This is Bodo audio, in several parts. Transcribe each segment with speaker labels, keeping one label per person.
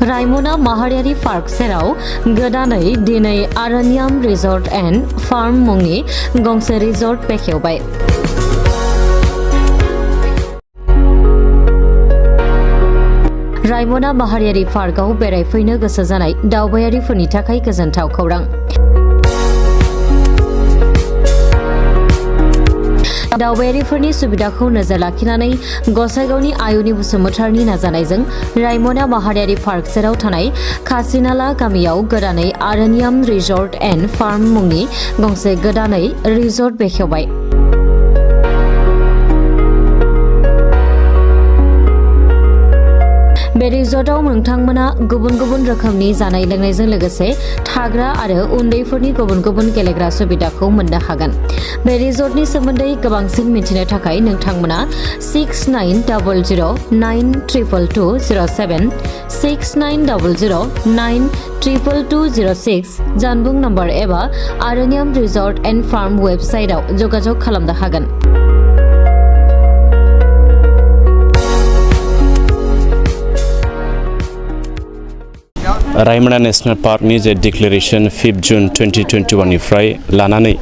Speaker 1: रायमना माहारियारि पार्क सेराव गोदानै दिनै आर'नाइ रिजर्ट एन्ड फार्म मुंनि गंसे रिजर्ट बेखेवबाय। रायमना माहारियारि पार्कआव बेरायफैनो गोसो जानाय दावबायारिफोरनि थाखाय गोजोनथाव खौरां। दावबायारिफोरनि सुबिदाखौ नोजोर लाखिनानै गसाइगावनि आयुनि बसुमतारिनि नाजानायजों रायमना माहारियारि पार्क सेराव थानाय खासिनाला गामियाव गोदानै आर'नाइ रिजर्ट एन्ड फार्म मुंनि गंसे गोदानै रिजर्ट बेखेवबाय। बे रिजर्टआव नोंथांमोना गुबुन गुबुन रोखोमनि जानाय लोंनायजों लोगोसे थाग्रा आरो उन्दैफोरनि गुबुन गुबुन गेलेग्रा सुबिदाखौ मोननो हागोन। बे रिजर्टनि सोमोन्दै गोबांसिन मिथिनो थाखाय नोंथांमोना 6900922207 6900922206 जानबुं नम्बर एबा आर'नाइ रिजर्ट एन्ड फार्म वेबसाइटआव जगाजग खालामनो हागोन।
Speaker 2: रायमना नेशनेल पार्कनि जे डिक्लेरेशन 5 जुन 2021 निफ्राय लानानै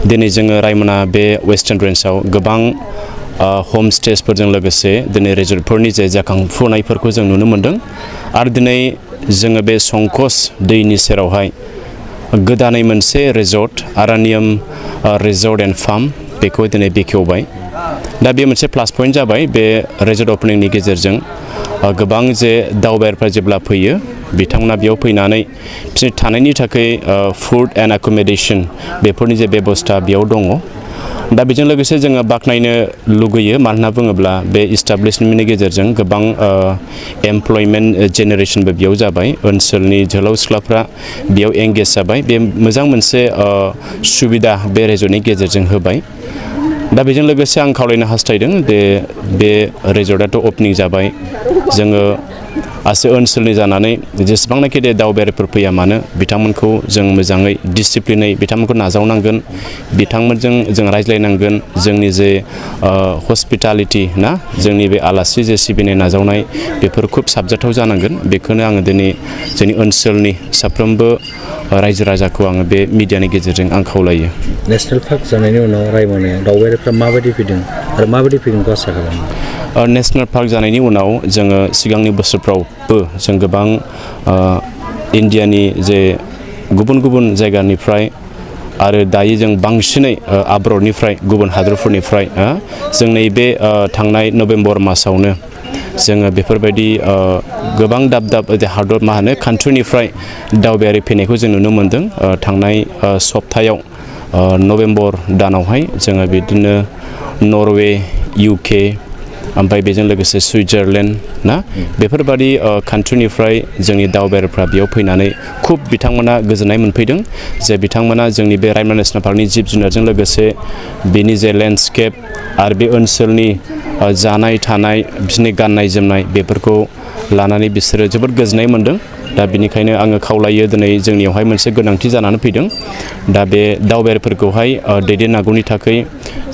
Speaker 2: दिनै जोङो रायमना बे वेस्टार्न रेन्जआव गोबां होम स्टेजफोरजों लोगोसे दिनै रिजर्टफोरनि जे जाखांफुनायफोरखौ जों नुनो मोन्दों आरो दिनै जोङो बे संकस दैनि सेरावहाय गोदानै मोनसे रिजर्ट आर'नाइ रिजर्ट एन्ड फार्म बेखौ दिनै बेखेवबाय। दा बे मोनसे प्लास पइन्ट जाबाय बे रिजर्ट अपेनिंनि गेजेरजों गोबां जे दावबायारिफ्रा जेब्ला फैयो बिथांमोना बेयाव फैनानै बिसोरनि थानायनि थाखाय फुड एन्ड एकोमोडेशन बेफोरनि जे बेबस्था बेयाव दङ। दा बेजों लोगोसे जोङो बाख्नायनो लुगैयो मानोना बुङोब्ला बे इस्टाब्लिशमेन्टनि गेजेरजों गोबां एमप्लयमेन्ट जेनेरेशनबो बेयाव जाबाय, ओनसोलनि जोहोलाव सिख्लाफ्रा बेयाव एंगेज जाबाय। बे मोजां मोनसे सुबिदा बे रिजर्टनि गेजेरजों होबाय। दा बेजों लोगोसे आं खावलायनो हास्थायदों बे रिजर्टआथ' अपेनिं जाबाय, जोङो आसे ओनसोलनि जानानै जेसेबांनाखि दावबायारिफोर फैया मानो बिथांमोनखौ जों मोजाङै डिसिप्लिनै बिथांमोनखौ नाजावनांगोन, बिथांमोनजों जों रायज्लायनांगोन। जोंनि जे हस्पिटालिटि ना जोंनि बे आलासि जे सिबिनाय नाजावनाय बेफोर खुब साबजाथाव जानांगोन। बेखौनो आङो दिनै जोंनि ओनसोलनि साफ्रोमबो रायजो राजाखौ आङो बे मिडियानि गेजेरजों आं खावलायो।
Speaker 3: नेशनेल पार्क जानायनि उनाव रायमनायाव दावबायारिफ्रा माबायदि फैदों आरो माबायदि फैगोनखौ आसा खालामो?
Speaker 2: नेशनेल पार्क जानायनि उनाव जोङो सिगांनि बोसोरफ्रावबो जों गोबां इन्डियानि जे गुबुन गुबुन जायगानिफ्राय आरो दायो जों बांसिनै आब्रडनिफ्राय गुबुन हादरफोरनिफ्राय जों नैबे थांनाय नभेम्बर मासावनो जोङो बेफोरबायदि गोबां दाब दाब हादर कान्ट्रिनिफ्राय दावबायारि फैनायखौ जों नुनो मोन्दों। थांनाय सप्तायाव नभेम्बर दानावहाय जोङो बिदिनो नरवे, UK ओमफ्राय बेजों लोगोसे सुइजारलेण्ड ना बेफोरबादि कान्ट्रिनिफ्राय जोंनि दावबायारिफ्रा बेयाव फैनानै खुब बिथांमोना गोजोननाय मोनफैदों जे बिथांमोना जोंनि बे रायमना नेशनेल पार्कनि जिब जुनारजों लोगोसे बेनि जे लेन्डस्केप आरो बे ओनसोलनि जानाय थानाय बिसोरनि गाननाय जोमनाय बेफोरखौ लानानै बिसोरो जोबोद गोजोननाय मोन्दों। दा बेनिखायनो आङो खावलायो दिनै जोंनियावहाय मोनसे गोनांथि जानानै फैदों। दा बे दावबायारिफोरखौहाय दैदेननांगौनि थाखाय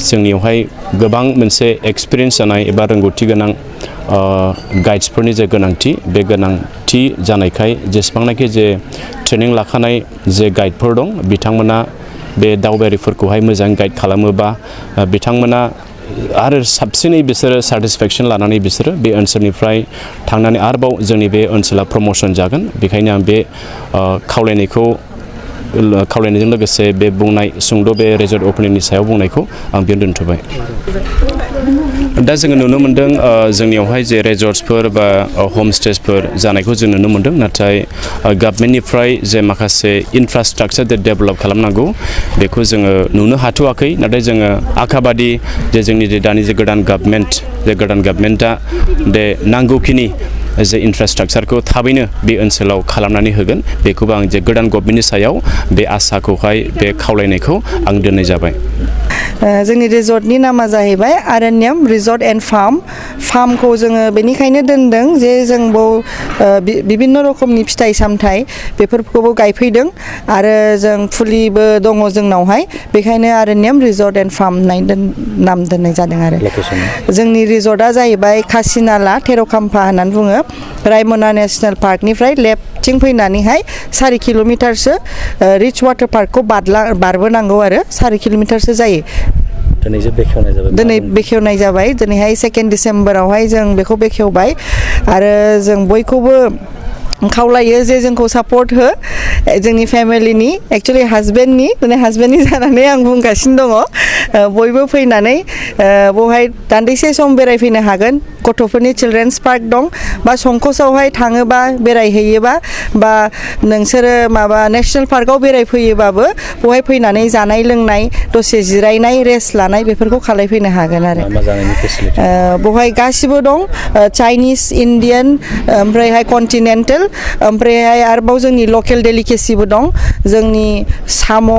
Speaker 2: जोंनियावहाय गोबां मोनसे एक्सपिरियेन्स जानाय एबा रोंगौथि गोनां गाइड्सफोरनि जे गोनांथि बे गोनांथि जानायखाय जेसेबांनाखि जे ट्रेनिं लाखानाय जे गाइडफोर दं बिथांमोना बे दावबायारिफोरखौहाय मोजां गाइड खालामोबा बिथांमोना आरो साबसिनै बिसोरो सेटिसफेक्सन लानानै बिसोरो बे ओनसोलनिफ्राय थांनानै आरोबाव जोंनि बे ओनसोला प्रमोशन जागोन। बेखायनो आं बे खावलायनायजों लोगोसे बे बुंनाय सुंद' बे रिजर्ट अपेनिंनि सायाव बुंनायखौ आं बेयाव दोनथ'बाय। दा जोङो नुनो मोन्दों जोंनियावहाय जे रिजर्ट्सफोर बा हम स्टेजफोर जानायखौ जों नुनो मोन्दों, नाथाय गभर्नमेन्टनिफ्राय जे माखासे इनफ्रास्ट्राक्चार डेभेलप खालामनांगौ बेखौ जोङो नुनो हाथ'वाखै। नाथाय जोङो आखाबादि जे जोंनि जे दानि जे गोदान गभर्नमेन्टआ बे नांगौखिनि जे इनफ्रास्ट्राक्चारखौ थाबैनो बे ओनसोलाव खालामनानै होगोन बेखौबो आं जे गोदान गभर्नमेन्टनि सायाव बे आसाखौहाय बे खावलायनायखौ आं दोननाय जाबाय।
Speaker 4: जोंनि रिजर्टनि नामा जाहैबाय आर'नाइ रिजर्ट एन्ड फार्मखौ जोङो बेनिखायनो दोनदों जे जों बेयाव बिभिन्न रोखोमनि फिथाइ सामथाइ बेफोरखौबो गायफैदों आरो जों फुलिबो दङ जोंनावहाय, बेखायनो आर'नाइ रिजर्ट एन्ड फार्म नाम दोननाय जादों। आरो जोंनि रिजर्टआ जाहैबाय खासिनाला थेर'खाम्फा होननानै बुङो, रायमना नेशनेल पार्कनिफ्राय लेफ्टथिं फैनानैहाय 4 किल'मिटारसो रिच वाटार पार्कखौ बारबोनांगौ आरो 4 किल'मिटारसो जायो। दिनै बेखेवनाय जाबाय दिनैहाय 2 डिसेम्बरावहाय जों बेखौ बेखेवबाय आरो जों बयखौबो खावलायो जे जोंखौ सापर्ट हो जोंनि फेमिलिनि एक्चुअली हासबेन्डनि जानानै आं बुंगासिनो दङ बयबो फैनानै बहाय दान्दिसे सम बेरायफैनो हागोन गथ'फोरनि चिल्ड्रेन्स पार्क दं बा संकसआवहाय थाङोबा बेरायहैयोबा बा नोंसोरो माबा नेशनेल पार्कआव बेरायफैयोबाबो बहाय फैनानै जानाय लोंनाय दसे जिरायनाय रेस्ट लानाय बेफोरखौ खालायफैनो हागोन आरो बहाय गासिबो दं चाइनिस इन्डियान ओमफ्रायहाय कन्टिनेन्टेल ओमफ्रायहाय आरोबाव जोंनि लकेल डेलिकेसिबो दं जोंनि साम'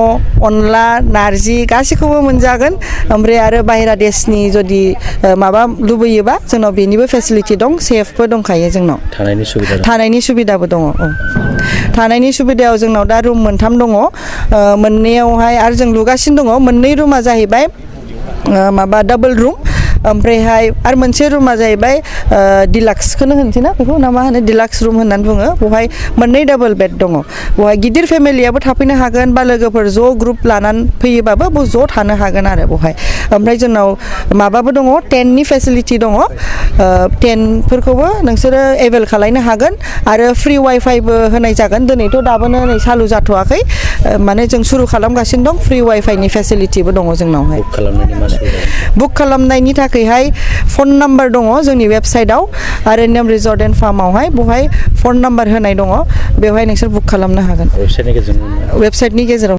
Speaker 4: अनला नारजि गासैखौबो मोनजागोन ओमफ्राय आरो बाहेरा देशनि जुदि माबा लुबैयोबा जोंनाव बेनिबो फेसिलिटि दं सेफबो दंखायो जोंनाव थानायनि सुबिदाबो दङ थानायनि सुबिदायाव जोंनाव दा रुम 3 दङ मोननैयावहाय आरो जों लुगासिनो दङ मोननै रुमा जाहैबाय माबा डाबल रुम ओमफ्रायहाय आरो मोनसे रुमा जाहैबाय डिलाक्सखौनो होनसै ना बेखौ ना मा होनो डिलाक्स रुम होननानै बुङो बहाय मोननै डाबल बेड दङ बहाय गिदिर फेमिलियाबो थाफैनो हागोन बा लोगोफोर ज' ग्रुप लानानै फैयोबाबो ज' थानो हागोन आरो बहाय ओमफ्राय जोंनाव माबाबो दङ टेन्टनि फेसिलिटि दङ टेन्टफोरखौबो नोंसोरो एभेल खालायनो हागोन आरो फ्रि वाइफाइबो होनाय जागोन दिनैथ' दाबोनो नै चालु जाथ'वाखै माने जों सुरु खालामगासिनो दं फ्रि वाइफाइनि फेसिलिटिबो दङ जोंनावहाय बुक खालामनायनि थाखायहाय फन नाम्बार दङ जोंनि वेबसाइटआव आर'नाइ रिजर्ट एन्ड फार्मावहाय बहाय फन नाम्बार होनाय दङ बेवहाय नोंसोर बुक खालामनो हागोन वेबसाइटनि गेजेराव